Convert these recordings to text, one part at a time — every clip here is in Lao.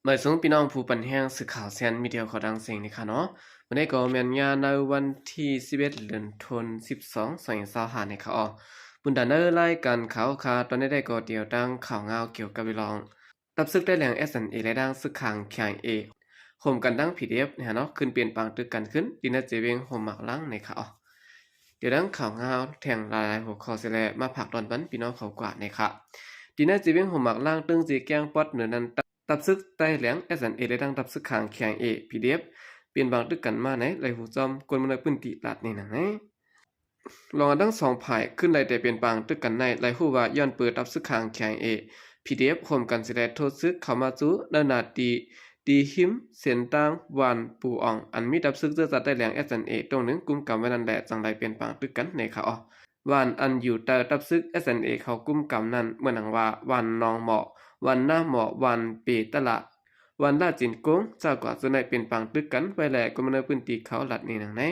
ມາສົ່ງພີ່ນ້ອງຜູ້ປັນແຮງສື່ຂ່າວແຊນມີເດຍຂໍດັງເສັງນີ້ຄ່ະເນາະ. ມື້ນີ້ກໍແມ່ນຍາມໃນວັນທີສິບເອັດ ເດືອນ ສິບສອງ ສອງພັນຊາວຫ້ານີ້ຄ່ະເນາະ. ບຸນດານໃນລາຍການຂ່າວຄ່ະ ຕອນນີ້ໄດ້ກໍຕຽວຕັ້ງຂ່າວງາວກ່ຽວກັບເລື່ອງ ທັບເສິກໄຕ້ຫຼຽງ ເອສເອັນເອ ແລະ ທາງເສິກຂ້າງ ເຄໄອເອ ຮ່ວມກັນທັງ ພີດີເອັຟ ນີ້ເນາະ ຂຶ້ນເປັນປາງຕຶກກັນຂຶ້ນ ທີ່ໃນເຂດແຂວງຫົວໝາກລ້າງນີ້ຄ່ະເນາະ. ດຽວດັ່ງຂ່າວງາວແທ່ງຫຼາຍໆຫົວຂໍ້ເສຍແລ້ວ ມາຝາກຕອນປັນພີ່ນ້ອງເຂົາກວ່ານີ້ຄ່ະ. ທີ່ໃນເຂດແຂວງຫົວໝາກລ້າງ ເທິງເຂດແຂວງປາກເໜືອນັ້ນ ທັບເສິກໄຕ້ຫຼຽງ ເອສເອັນເອ ແລະ ທາງທັບເສິກຂ້າງ ເຄໄອເອ ພີດີເອັຟ ເປັນປາງຕຶກກັນມາໃນ ໄດ້ຮູ້ຈ້ອມຄົນເມືອງໃນພື້ນທີ່ລັດນີ້ນັ້ນແຫຼະ. ລອງທັງສອງຝ່າຍຂຶ້ນໄດ້ແຕ່ເປັນປາງຕຶກກັນໃນ ໄດ້ຮູ້ວ່າຍ້ອນເປີດທັບເສິກຂ້າງ ເຄໄອເອ ພີດີເອັຟ ຮ່ວມກັນເສຍແລ້ວ ໂທດສຶກເຂົ້າມາຈູ້ໃນໜ້າທີ່ ທີ່ຮິມເສັ້ນທາງບ້ານປູອ່ອງ ອັນມີທັບເສິກເຊື້ອຊາດໄຕ້ຫຼຽງ ເອສເອັນເອ ຕົງໜຶ່ງກຸມກຳໄວ້ນັ້ນແຫຼະ ຈັ່ງໄດ້ເປັນປາງຕຶກກັນນີ້ຄ່ະເນາະ. ບ້ານອັນຢູ່ໃຕ້ທັບເສິກ ເອສເອັນເອ ເຂົາກຸມກຳນັ້ນ ເໝືອນຫຍັງວ່າ ບ້ານໜອງໝໍ້, ບ້ານນາໝໍ້, ບ້ານເປຕະລະ, ບ້ານລາດຈີນກົງ ຊາກກວ່າສ່ວນໃຫຍ່ເປັນປາງຕຶກກັນໄວ້ແລ້ວ ຄົນໃນພື້ນທີ່ເຂົາລັດນີ້ນັ້ນແຫຼະ.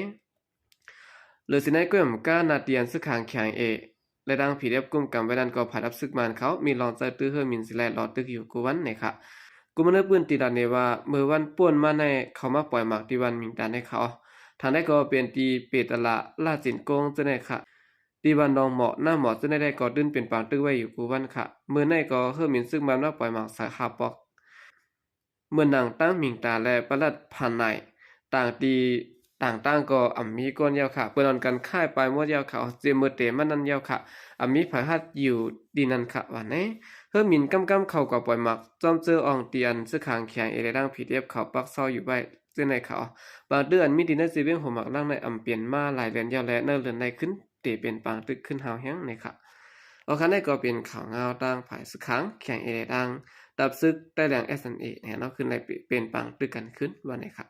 ເລີຍຊິໃນກ້ວຍໝາກກ້າ ໜ້າທີ່ອັນເສິກຂ້າງ ເຄໄອເອ ແລະ ທາງ ພີດີເອັຟ ກຸມກຳໄວ້ນັ້ນ ກໍພາທັບເສິກບ້ານເຂົາມີລອງໃຊ້ຕື້ເຮີມິນເສຍແລ້ວ ລໍຕຶກຢູ່ກູ່ວັນນີ້ຄ່ະ. ກຸມມາໃນພື້ນທີ່ລັດນີ້ວ່າ ເມື່ອວັນປ່ວນມາໃນ ເຂົາມາປ່ອຍໝາກທີ່ບ້ານມິງຕາໃນເຂົາ ທາງໃດກໍເປັນທີ່ເປຕະລະ ລາດຈີນກົງເຈົ້າໃດຄ່ະ ທີ່ບ້ານໜອງໝໍ້ ນາໝໍ້ເຈົ້າໃດກໍຕື່ນເປັນປາງຕຶກໄວ້ຢູ່ກູ່ວັນຄ່ະ. ມື້ໃນກໍເຮີມິນເສິກບ້ານມາປ່ອຍໝາກໃສ່ຫ້າປອກ ເມືອງນາງຕາງມິງຕາ ແລະ ປະລັດພານາຍ ຕ່າງທີ່ຕ່າງໆກໍອຳມີກ່ອນແລ້ວຄ່ະ ເປີດອອນກັນຂາຍໄປໝົດແລ້ວຄ່ະ ເຈາະເມີເຕມັນນັ້ນແລ້ວຄ່ະ ອຳມີໃຜຮັດຢູ່ດີນັ້ນຄ່ະ ວ່າແນ່. ເຮີມິນກຳໆເຂົາກໍປ່ອຍໝາກ ຈ້ອມເຈີອອງທີ່ອັນເສິກຂ້າງ ເຄໄອເອ ແລະ ທາງ ພີດີເອັຟ ເຂົາປັກເຊົາຢູ່ໄວ້ເຊັ່ນໃດຄ່ະ. ບາງເທື່ອອັນມີທີ່ໃນເຊວຽງຫົວໝາກລ້າງໃນອຳປ່ຽນມາຫຼາຍເດືອນແລ້ວ ແລະ ໃນເດືອນໃນຂຶ້ນ ທີ່ເປັນປາງຕຶກຂຶ້ນຮ້າວແຮງນີ້ຄ່ະ. ໂອເຄ ນີ້ກໍເປັນຂ່າວງາວທາງຝ່າຍເສິກຂ້າງ ເຄໄອເອ ແລະ ທາງທັບເສິກໄຕ້ຫຼຽງ ເອສເອັນເອ ແນ່ເນາະ ຂຶ້ນໄດ້ເປັນປາງຕຶກກັນຂຶ້ນວ່ານີ້ຄ່ະ.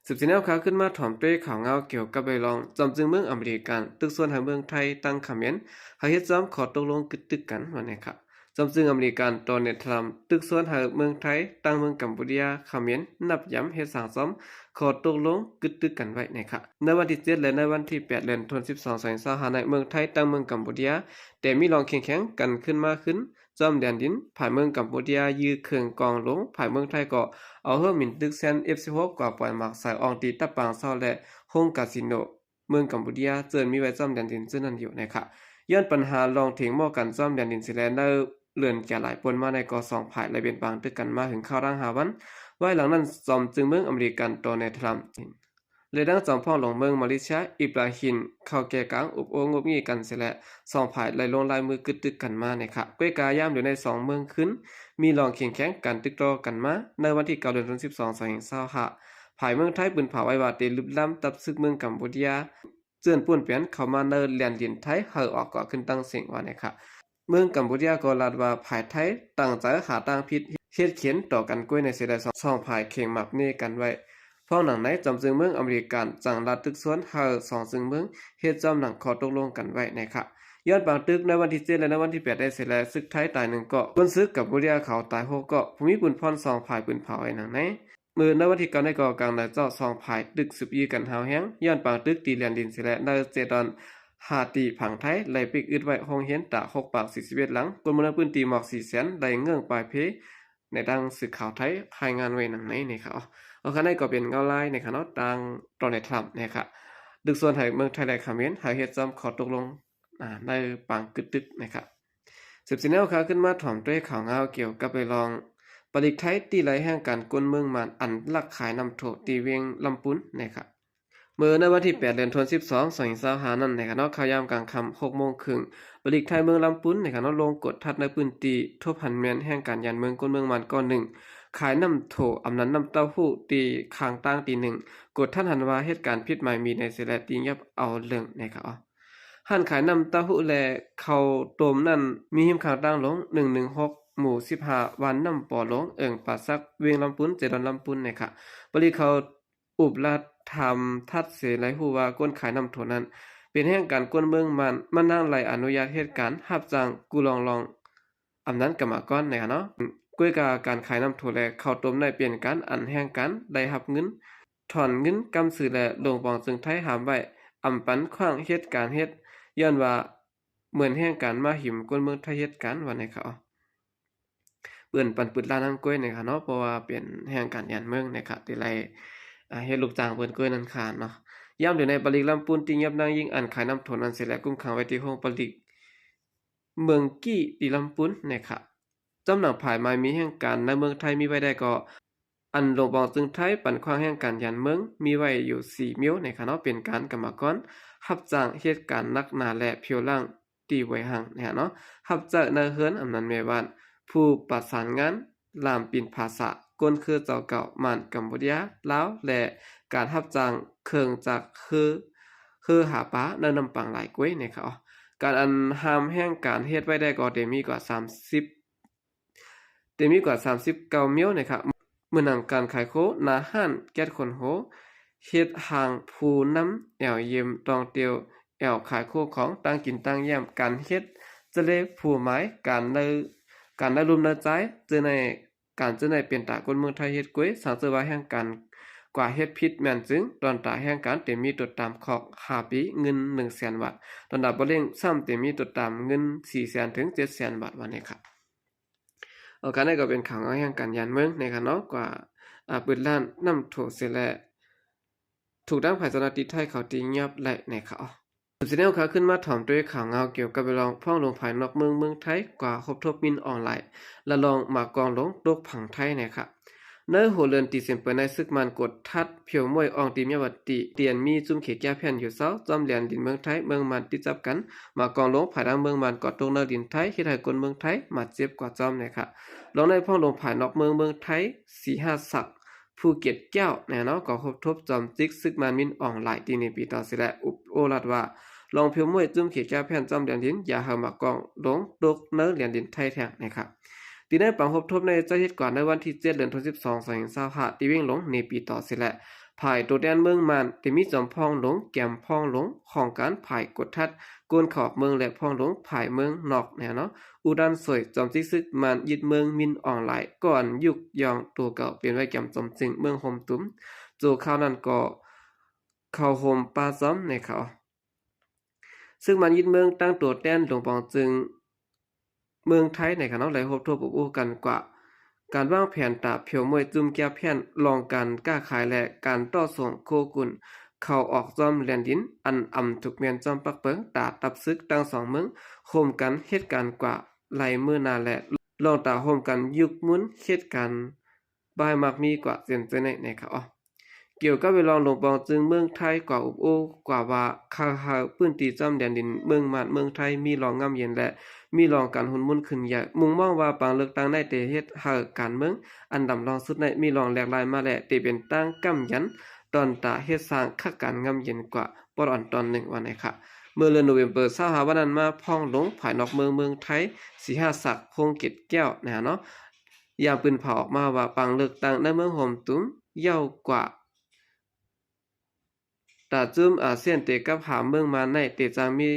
ສືບສຽນແນວຂ່າວຂຶ້ນມາຖອມດ້ວຍຂ່າວງາວກ່ຽວກັບເລື່ອງ ຈອມຈຶ່ງເມືອງອາເມລິກັນ ຕຶກຊວນໃຫ້ເມືອງໄທ ທັງຂະເໝນ ໃຫ້ເຮັດຊອມຂໍ້ຕົກລົງກຶດຕຶກກັນວ່ານີ້ຄ່ະ. ຈອມຈຶ່ງອາເມລິກັນ ໂດນັລ ທຣຳ ຕຶກຊວນໃຫ້ເມືອງໄທ ທັງເມືອງກຳປູເຈຍ ຂະເໝນ ນັບຢາມເຮັດສ້າງຊອມຂໍ້ຕົກລົງກຶດຕຶກກັນໄວ້ນີ້ຄ່ະ. ໃນວັນທີເຈັດ ແລະ ໃນວັນທີແປດ ເດືອນ ສິບສອງ ສອງພັນຊາວຫ້າ ໃນເມືອງໄທ ທັງເມືອງກຳປູເຈຍ ແຕ່ມີລອງແຂ່ງຂັນກັນຂຶ້ນມາຂຶ້ນ ຈອມແດນດິນ ຝ່າຍເມືອງກຳປູເຈຍ ຢື້ເຄື່ອງກອງລົງ ຝ່າຍເມືອງໄທກໍເອົາເຮືອບິນຕຶກແຊນ ເອັຟ ສິບຫົກ ກວ່າປ່ອຍໝາກໃສ່ອອງທີ່ຕະປາງເຊົາ ແລະ ໂຮງກາສິໂນ ເມືອງກຳປູເຈຍ ເຊິ່ງມີໄວ້ຈອມແດນດິນເຊັ່ນນັ້ນຢູ່ນີ້ຄ່ະ. ຍ້ອນບັນຫາລອງຖຽງໝໍ້ກັນຈອມແດນດິນເສຍແລ້ວ ໃນເດືອນກະລາຍປົນມາໃນກໍສອງຝ່າຍໄດ້ເປັນປາງຕຶກກັນມາເຖິງຄາວທັງຫ້າວັນ. ວາຍຫຼັງນັ້ນ ຈອມຈຶ່ງເມືອງອາເມລິກັນ ໂດນັລ ທຣຳ ແລະ ທັງຈອມພອງຫຼວງເມືອງມາເລເຊຍ ອີບຣາຮິມ ເຂົ້າແກ່ກາງ ອົບໂອ້ງົບງິ່ງກັນເສຍແລ້ວ ສອງຝ່າຍໄດ້ລົງລາຍມືກຶດຕຶກກັນມານີ້ຄ່ະ. ກ້ວຍກາຍາມຢູ່ໃນສອງເມືອງຂຶ້ນ ມີລອງແຂ່ງຂັນກັນຕິດຕໍ່ກັນມາ ໃນວັນທີເກົ້າ ເດືອນ ສິບສອງ ສອງພັນຊາວຫ້າ ຝ່າຍເມືອງໄທປືນເຜົາໄວ້ວ່າ ໄດ້ລຶບລ້ຳທັບເສິກເມືອງກຳປູເຈຍ ເຈື່ອນປຸ້ນແປນເຂົ້າມາໃນແດນດິນໄທ ໃຫ້ອອກກວ່າຂຶ້ນຕັ້ງເສັງວ່ານີ້ຄ່ະ. ເມືອງກຳປູເຈຍກໍລາດວ່າ ຝ່າຍໄທຕັ້ງໃຈຫາທາງຜິດ ເຮັດເຂັນຕໍ່ກັນກ້ວຍໃນເສຍແລ້ວ ສອງຝ່າຍເຄັ່ງໝາກເນກັນໄວ້. ພ້ອມໜັງໃນ ຈອມຈຶ່ງເມືອງອາເມລິກັນ ຈັ່ງລາດຕຶກຊວນໃຫ້ສອງຈຶ່ງເມືອງເຮັດຈອມດັ່ງຂໍ້ຕົກລົງກັນໄວ້ນີ້ຄ່ະ. ຍ້ອນປາງຕຶກໃນວັນທີເຈັດ ແລະ ໃນວັນທີແປດໄດ້ເສຍແລ້ວ ເສິກໄທຕາຍໜຶ່ງເກາະ ຄົນເສິກກຳປູເຈຍເຂົາຕາຍຫົກເກາະ ຜູ້ມີບຸນພອນສອງຝ່າຍປືນເຜົາໄວ້ໜັງໃນ. ມື້ໃນວັນທີເກົ້າໃນກໍກາງນາເຈົ້າ ສອງຝ່າຍຕຶກສືບຢື້ກັນຮ້າວແຮງ ຍ້ອນປາງຕຶກຕີແດນດິນເສຍແລ້ວ ໃນເຈດອນ ຫາຕີຝັ່ງໄທ ໄດ້ປິກອຶດໄວ້ໂຮງຮຽນຕາກຫົກປາກສີ່ສິບເອັດຫຼັງ ຄົນເມືອງໃນພື້ນທີ່ໝອກສີ່ແສນ ໄດ້ເງື້ອງປາຍເພ ໃນທາງສື່ຂ່າວໄທລາຍງານໄວ້ໜັງໃນນີ້ຄ່ະ. ໂອເຄ ນີ້ກໍເປັນເງົາລາຍນີ້ຄ່ະເນາະ ທາງ ໂດນັລ ທຣຳ ນີ້ຄ່ະ ຕຶກຊວນໃຫ້ເມືອງໄທ ແລະ ຂະເໝນ ໃຫ້ເຮັດຊອມຂໍ້ຕົກລົງ ອາ ໃນປາງກຶດຕຶກນີ້ຄ່ະ. ສືບສຽນແນວຂ່າວຂຶ້ນມາຖອມດ້ວຍຂ່າວງາວກ່ຽວກັບເລື່ອງ ປາລິກໄທຕີໄລ່ແຮງການຄົນເມືອງມານ ອັນລັກຂາຍນ້ຳໂທທີ່ວຽງລຳປຸນນີ້ຄ່ະ. ເມື່ອໃນວັນທີແປດ ເດືອນ ສິບສອງ ສອງພັນຊາວຫ້ານັ້ນນີ້ຄ່ະເນາະ ເຂົ້າຍາມກາງຄ່ຳຫົກໂມງເຄິ່ງ ປາລິກໄທເມືອງລຳປຸນນີ້ຄ່ະເນາະ ລົງກວດທັດໃນພື້ນທີ່ ພົບຫັນແມ່ນແຮງການຢ້ານເມືອງ ຄົນເມືອງມານກ້ອນໜຶ່ງ ຂາຍນ້ຳໂທ ອຳນັ້ນນ້ຳເຕົ້າຫູ້ ທີ່ຂ້າງທາງຕີໜຶ່ງ ກວດທັດຫັນວ່າເຮັດການຜິດໝາຍມີໃນເສຍແລ້ວ ຕີຫຍັບເອົາເລື່ອງນີ້ຄ່ະ. ຮ້ານຂາຍນ້ຳເຕົ້າຫູ້ ແລະ ເຂົ້າຕົ້ມນັ້ນ ມີຮິມຂ້າງທາງຫຼວງ ໜຶ່ງໜຶ່ງຫົກ ໝູ່ສິບຫ້າ ບ້ານນ້ຳປໍຫຼວງ ເອີ່ງປາສັກ ວຽງລຳປຸນ ເຈດອນລຳປຸນນີ້ຄ່ະ. ປາລິກເຂົາອຸບລາດຖາມທັດເສ ໄດ້ຮູ້ວ່າຄົນຂາຍນ້ຳໂທນັ້ນ ເປັນແຮງການຄົນເມືອງມານ ມັນນາງໄດ້ອະນຸຍາດເຮັດການຮັບຈ້າງກູ້ລອງລອງ ອຳນານກຳມະກອນນີ້ຄ່ະເນາະ. ກ້ວຍກາການຂາຍນ້ຳໂທ ແລະ ເຂົ້າຕົ້ມນັ້ນ ເປັນການອັນແຮງການໄດ້ຮັບເງິນ ຖອນເງິນກຳຊື່ ແລະ ຫຼວງປອງເຊິ່ງໄທຫ້າມໄວ້ ອຳປັນຂວ້າງເຮັດການເຮັດ ຍ້ອນວ່າເໝືອນແຮງການມາຫິມຄົນເມືອງໄທເຮັດການວ່າໃນຂ່າວ. ເອີ້ນປັນປຶດລ້ານນັ້ນກ້ວຍນະຄະເນາະ ເພາະວ່າເປັນແຫ່ງການຢ້ານເມືອງນະຄະ ທີ່ໄລ່ ອາ ເຮັດລູກຈ້າງເພິ່ນກ້ວຍນັ້ນຄະເນາະ. ຍາມດຽວໃນ ປາລິກລຳປຸນ ຕີຍຽບນາງຍິງອັນຂາຍນ້ຳຖົມນັ້ນເສຍ ແລະ ຄຸມຂັງໄວ້ທີ່ໂຮງປາລິກເມືອງກີ້ ທີ່ລຳປຸນນະຄະ. ຈຳໜັງພາຍໝາຍມີແຫ່ງການໃນເມືອງໄທມີໄວ້ໄດ້ກໍ ອັນຫຼວງປອງຈຶ່ງໄທ ປັນຂວ້າງແຫ່ງການຢ້ານເມືອງ ມີໄວ້ຢູ່ສີ່ມ້ຽວນະຄະເນາະ ເປັນການກຳມະກອນ ຮັບຈ້າງເຮັດການໜັກໜາ ແລະ ຜິວລ້າງ ຕີໄວຮັ່ງນະຄະເນາະ ຮັບໃຊ້ໃນເຮືອນ ອຳນານແມ່ບ້ານ ຜູ້ປະສານງານ ລາມປິ່ນພາສາ ກົ້ນເຄືອເຈົ້າເກົ່າ ມານ ກຳປູດຽ ລາວ ແລະ ການຮັບຈ້າງເຄື່ອງຈັກ ເຮືອ ເຮືອຫາປາໃນນ້ຳປາງຫຼາຍກ້ວຍນະຄະ. ການອັນຫ້າມແຫ່ງການເຮັດໄວ້ໄດ້ກໍໄດ້ມີກວ່າສາມສິບ ໄດ້ມີກວ່າສາມສິບເກົ້າມ້ຽວນະຄະ ເໝືອນໜັງການຂາຍໂຄ ໜ້າຮ້ານແກັດຂົນໂຮ ເຮັດຫ້າງພູນ້ຳ ແອວເຢັມ ຕ່ອງຕຽວ ແອວຂາຍໂຄຂອງ ຕັ້ງກິນຕັ້ງຢ້ຽມ ການເຮັດຈະເລຜູ້ໝາຍ ການໄດ້ ການໄດ້ລົມໄດ້ຈ່າຍ ເຈີໃນ ການເຈີໃນເປັນຕາຄົນເມືອງໄທເຮັດກ້ວຍ ສັງເຊີວ່າແຫ່ງການກວ່າເຮັດຜິດແມ່ນຈຶ່ງ ດອນຕາແຫ່ງການເຕັມມີຕົວຕາມຄອກຫ້າປີ ເງິນໜຶ່ງແສນບາດ ດອນຕາບໍ່ເລັ່ງຊ້ຳເຕັມມີຕົວຕາມເງິນສີ່ແສນເຖິງເຈັດແສນບາດ ວ່ານີ້ຄະ. ໂອກາດນີ້ກໍເປັນຂ່າວເງົາແຫ່ງການຢ້ານເມືອງນະຄະເນາະ ກວ່າ ອາ ປຶດລ້ານນ້ຳໂຖເສຍແລ້ວ ຖືກທາງຝ່າຍເຈົ້າໜ້າທີ່ໄທເຂົາຕີຍອບໄລ່ນະຄະ. ເຊນແນວຂາວຂຶ້ນມາຖອມດ້ວຍຂ່າວເງົາກ່ຽວກັບເລື່ອງພ້ອງລົງພາຍນອກເມືອງ ເມືອງໄທ ກວ່າພົບທົບມິນອອງລາຍ ລະລອງໝາກກອງຫຼົງຕົກຝັ່ງໄທນະຄະ. ໃນຫົວເດືອນດີເຊັມເປີໃນ ຊຶກມານກົດທັດ ພຽວມ້ວຍ ອອງຕີມຍາວະຕິ ຕຽນມີຈຸ້ມເຂດແກ້ວແຜ່ນຢູ່ເຊົາ ຈ້ອມແດນດິນເມືອງໄທ ເມືອງມານ ຕິດຈັບກັນ ໝາກກອງຫຼົງພາຍໃນເມືອງມານກໍຕົກໃນດິນໄທ ເຮັດໃຫ້ຄົນເມືອງໄທບາດເຈັບກວ່າຈ້ອມນະຄະ. ລອງໃນພ້ອງລົງພາຍນອກເມືອງ ເມືອງໄທ ສີຫາສັກ ພູເກັດແກ້ວນະເນາະ ກໍພົບທົບຈອມຈິກຊຶກມານມິນອອງລາຍ ທີ່ເນປີຕໍ່ເສຍແລ້ວ ອຸບໂອ້ລາດວ່າ ລອງພຽວມ້ວຍຈຸ້ມເຂດແກ້ວແຜ່ນ ຈ້ອມແດນດິນ ຢ່າໃຫ້ໝາກກອງຫຼົງຕົກໃນແດນດິນໄທແທ້ນະຄະ. ທີ່ໃນປາງພົບທົບໃນຈະເຮັດກວ່າໃນວັນທີເຈັດ ເດືອນສິບສອງ ສອງພັນຊາວຫ້າ ທີ່ວຽງຫຼົງເນປີຕໍ່ເສຍແລ້ວ ພາຍໂຕແທນເມືອງມານ ໄດ້ມີຈອມພ້ອງຫຼົງ ແກມພ້ອງຫຼົງ ຂອງການພາຍກົດທັດ ກົນເຂົ້າອອກເມືອງ ແລະ ພ້ອງຫຼົງພາຍເມືອງນອກແນວເນາະ ອູດານສວຍ ຈອມຈິກຊຶກມານຍຶດເມືອງມິນອອງລາຍ ກໍອັນຍຸກຍ່ອງໂຕເກົ່າເປັນໄວແກມຈອມຈຶ່ງເມືອງໂຮມຕຸມ ໂຈຄາວນັ້ນກໍເຂົ້າໂຮມປາຈອມໃນເຂົາ ຊຶກມານຍຶດເມືອງ ຕັ້ງໂຕແທນຫຼວງປອງຈຶ່ງ ເມືອງໄທໃນຂະເນາະ ໄດ້ພົບທົບອົບໂອ້ກັນກວ່າ ການວາງແຜນຕາພຽວມ້ວຍຈຸ້ມແກ້ວແຜ່ນ ລອງການຄ້າຂາຍ ແລະ ການຕໍ່ສົ່ງໂຄກຸນ ເຂົ້າອອກຈອມແດນດິນ ອັນອຳທຸກແມ່ນຈອມປັກເປິງ ຕາທັບຊຶກທັງສອງເມືອງ ໂຮມກັນເຮັດການກວ່າໄລ່ມື້ໜ້າ ແລະ ລອງຕາໂຮມກັນຍຸກໝູນເຮັດການ ບາຍມັກມີກວ່າເຊັ່ນໃນໃນຂະອອກ. ກ່ຽວກັບເວລາຫຼວງປອງຈຶ່ງເມືອງໄທ ກວ່າອຸບໂອ້ກວ່າວ່າ ຄາເຮົາພື້ນທີ່ຈ້ອມແດນດິນເມືອງມານເມືອງໄທ ມີລອງງາມເຢັນ ແລະ ມີລອງການຮຸນໝູນຂຶ້ນໃຫຍ່ ມຸງມອງວ່າປາງເລືອກຕັ້ງໃນໄດ້ເຮັດໃຫ້ການເມືອງອັນດຳລອງສຸດໃນ ມີລອງແຫຼກຫຼາຍມາ ແລະ ເຕເປັນຕັ້ງກຳຢັນ ຕອນຕາເຮັດສ້າງຄັກການງາມເຢັນກວ່າ ປອດອອນຕອນໜຶ່ງວ່າໃນຂະ. ເມື່ອເດືອນໂນເວມເປີຊາວຫ້າ ວັນນັ້ນມາ ພ້ອງຫຼົງພາຍນອກເມືອງ ເມືອງໄທ ສີຫາສັກ ພົງເກັດແກ້ວ ນະເນາະ ຢ່າງປືນເຜົາອອກມາວ່າ ປາງເລືອກຕັ້ງໃນເມືອງໂຮມຕຸມ ຍາວກວ່າ ຕາຈຸ້ມອາຊຽນເຕກັບຫາເມືອງມານໃນ ເຕຈັ່ງມີ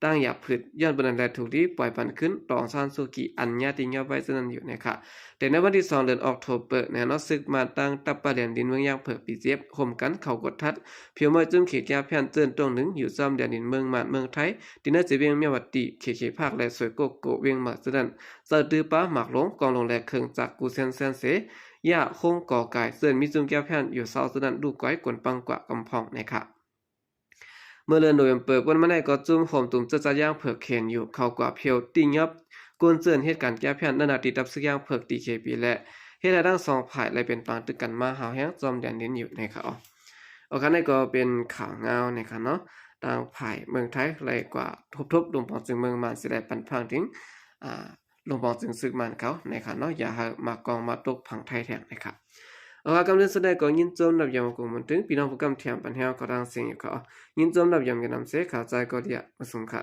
ຕັ້ງຢາຜືດ ຍ້ອນເປັນນັ້ນແລະ ຖືກດີປ່ອຍປັນຄືນ ຕໍ່ອອງຊານຊູກີ ອັນຍາຕິຍອບໄວ້ເຊັ່ນນັ້ນຢູ່ໃນຂະ. ແຕ່ໃນວັນທີສອງ ເດືອນອອກໂທເປີ ນະເນາະ ຊຶກມານຕັ້ງຕັບປະແດນດິນເມືອງຢ່າງເຜິກປີເຈັດ ໂຮມກັນເຂົ້າກົດທັດ ພຽວມ້ວຍຈຸ້ມເຂດແກ້ວແຜ່ນ ເຈີນຕົງໜຶ່ງ ຢູ່ຊອມແດນດິນເມືອງມານເມືອງໄທ ທີ່ໃນເຈວຽງມຽວະຕິ ເຂດເຂພາກ ແລະ ສວຍໂກໂກ ວຽງມາເຊັ່ນນັ້ນ ໃສ່ຕື້ປາໝາກຫຼົງ ກອງຫຼົງ ແລະ ເຄື່ອງຈັກກູເຊນແຊນເຊ ຢາຄົງກໍກາຍ ເຊິ່ງມີຈຸ້ມແກ້ວແຜ່ນຢູ່ເຊົາເຊັ່ນນັ້ນ ລູກກ້ອຍກົນປັງກວ່າກຳພອງໃນຂະ. ເມື່ອເດືອນໂນເວມເປີ ປົນມາໃນກໍຈຸ້ມໂຮມຕຸມເຈີຈັດຢ່າງເຜິກເຫັນຢູ່ ເຂົາກວ່າພຽວຕິຍອບ ກົນເຊີນເຮັດການແກ້ວແຜ່ນ ໃນໜ້າທີ່ຕັບຊຶກຢ່າງເຜິກ ທີເຄປີ ແລະ ເຮັດໃຫ້ທັງສອງຝ່າຍໄດ້ເປັນປາງຕຶກກັນມາຮາວແຮງ ຈອມແດນດິນຢູ່ໃນຂະ. ໂອເຄ ນີ້ກໍເປັນຂ່າວງາວໃນຂະເນາະ ທາງຝ່າຍເມືອງໄທໄດ້ກວ່າທົບທົບ ຫຼວງປອງຈຶ່ງເມືອງມານ ຊິໄດ້ປັນພາງເຖິງ ອາ ຫຼວງປອງຈຶ່ງຊຶກມານເຂົາໃນຂະເນາະ ຢ່າໃຫ້ມາກອງມາຕົກຝັ່ງໄທແທ້ໃນຂະ. ເອົາ ຄຳເຕືອນສຸດທ້າຍກໍຍິນຊົມນຳຢາມາກົງມັນເຖິງ ພີ່ນ້ອງຜູ້ກຳຖຽມປັນແຮວເຂົ້າທາງສຽງຢູ່ຂະ ຍິນຊົມນຳຢາມກັນນຳເສ ເຂົ້າໃຈກໍເດຍມາສຸງຂະ.